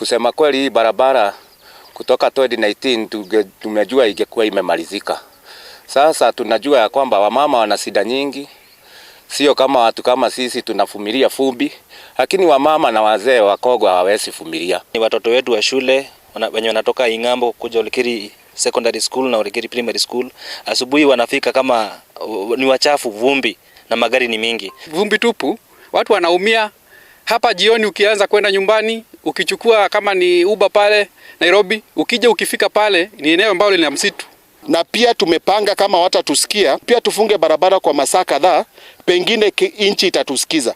Kusema kweli, hii barabara kutoka 2019 tumejua ingekuwa imemalizika. Sasa tunajua ya kwamba wamama wana shida nyingi, sio kama watu kama sisi tunavumilia vumbi, lakini wamama na wazee wakongwe hawawezi vumilia. Ni watoto wetu wa shule wenye wanatoka ing'ambo kuja Olkeri Secondary School na Olkeri Primary School, asubuhi wanafika kama ni wachafu, vumbi na magari ni mingi. Vumbi tupu, watu wanaumia hapa. Jioni ukianza kwenda nyumbani, ukichukua kama ni Uber pale Nairobi, ukija ukifika pale ni eneo ambalo lina msitu. Na pia tumepanga kama watatusikia, pia tufunge barabara kwa masaa kadhaa, pengine nchi itatusikiza.